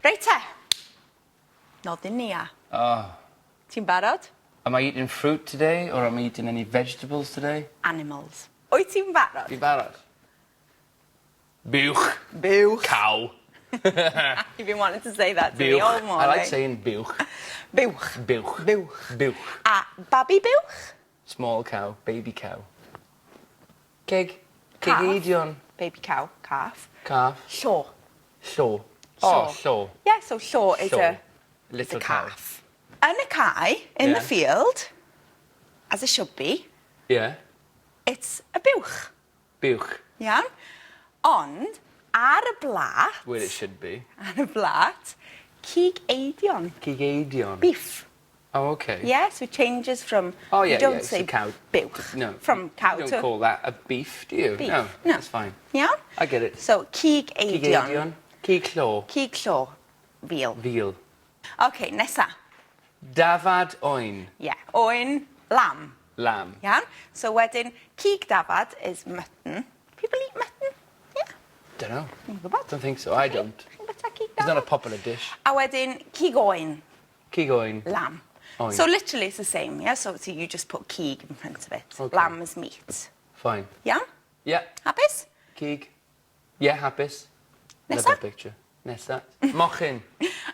Reit te. Nodyn Nia. Oh. Ti'n barod? Am I eating fruit today or am I eating any vegetables today? Animals. Wyt ti'n barod? Fi'n barod. Buwch. Buwch. Cow. You've been wanting to say that to me all morning. I like saying buwch. Buwch. Buwch. Buwch. Buwch. A babi buwch? Small cow, baby cow. Cig. Cig Calf. eidion. Baby cow, calf. Calf. Llo. Llo. Oh, llo. Yeah, so llo is Llo. a, Little is a cow. calf. Yn y cae, in Yeah. the field, as it should be, Yeah. it's a buwch. Buwch. Iawn? Ond, ar y blat... Where it should be. Ar y blat, cig eidion. Cig eidion. Beef. Oh, okay. Yeah, so it changes from... Oh, yeah, You don't yeah, it's say a cow. buwch. No. From cow You don't to... call that a beef, do you? Beef. No, No. that's fine. Iawn? I get it. So, cig Cig eidion. eidion. Cig llo. Cig llo. Veal. Veal. OK, nesa. Dafad oen. Yeah. Oen, lamb. Lamb. Iawn? So wedyn, cig dafad is mutton. People eat mutton? Yeah. Don't know. Dwi'n gwybod. Don't think so. I don't. Chi'n byta cig It's not a dafad? popular dish. A wedyn, cig oen. Cig oen. Lamb. Oen. So literally it's the same, yeah? So, so you just put cig in front of it. Okay. Lamb is meat. Fine. Iawn? Yeah. Hapus? Cig. Yeah, hapus. Nesa? Love that picture. Nesa. Mochyn.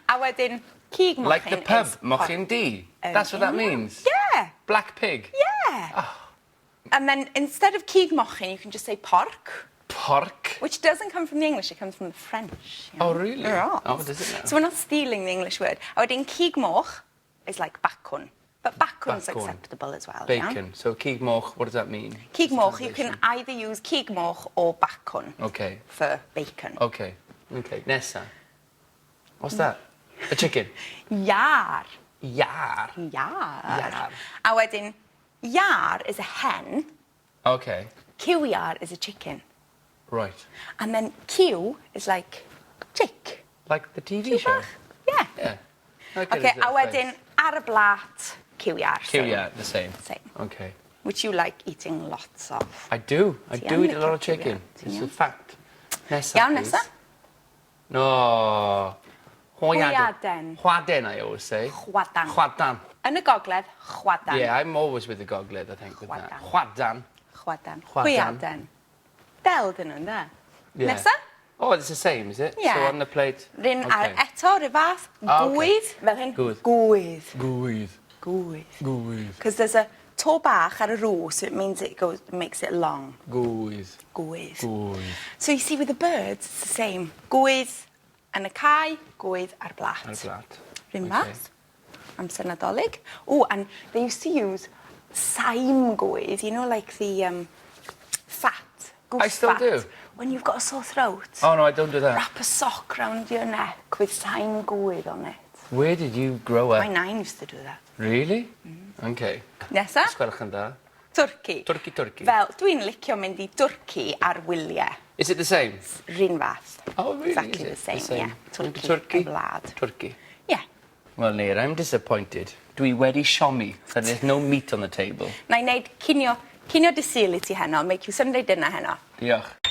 A wedyn, cig mochyn Like the pub, is Mochyn D. That's what that means. Yeah. Black pig. Yeah. Oh. And then instead of cig mochyn, you can just say pork. Pork. Which doesn't come from the English, it comes from the French. Oh, really? Yeah. Oh, does it now? So we're not stealing the English word. A wedyn cig moch is like bacwn. But bacwn's Bacwn. acceptable as well. yeah? Bacon. So cig moch, what does that mean? Cig moch, you can Translation. either use cig moch or bacwn Okay. for bacon. Okay. Okay. Nesa. What's that? A chicken. Iâr. Iâr. Iâr. Iâr. A wedyn, iâr is a hen, Okay. cyw iâr is a chicken. Right. And then cyw is like chick. Like the TV Cyw show. bach. Yeah. Yeah. Okay, Okay, a wedyn, ar y blat, cyw iâr. Cyw iâr, the same. Same. Okay. Which you like eating lots of. I do. I Ti do yn eat a lot of licio cyw iâr, chicken. ti'n It's a iawn? fact. Nesa, Iawn, please. nesa. No. Hwyaden. Hwaden, I always say. Chwadan. Chwadan. Yn y gogledd, chwadan. Yeah, I'm always with the gogledd, I think, with that. Chwadan. Chwadan. Chwadan. Hwyaden. Del dyn nhw, ynde? Yeah. Nesa? Oh, it's the same, is it? Yeah. So on the plate. Ryn okay. ar eto, rhyw fath, Ah, okay. gwydd, fel hyn. Gwydd. Gwydd. Gwydd. Gwydd. Gwydd. Because there's a to bach ar y rŵ, so it means it goes, makes it long. Gwydd. Gwydd. Gwydd. So you see with the birds, it's the same. Gwydd yn y cae, gwydd ar blat. Ar blat. Rhyn Okay. fath. Amser Nadolig. Oh, and they used to use saim gwydd, you know, like the fat, goose I still fat. do. When you've got a sore throat. Oh, no, I don't do that. Wrap a sock round your neck with saim gwydd on it. Where did you grow up? My nain used to do that. Really? Okay. Nesa? Os gwelwch yn dda. Twrci. Twrci, twrci. Fel, dwi'n licio mynd i Dwrci ar wyliau. Is it the same? Run fath. Oh, really? Exactly Is the it same, yeah. Twrci. Twrci, y wlad. Twrci. Yeah. Well, Neir, I'm disappointed. Dwi wedi siomi that there's no meat on the table. Na i wneud cinio, cinio dy Sul i ti heno, make you Sunday dinner heno. Diolch.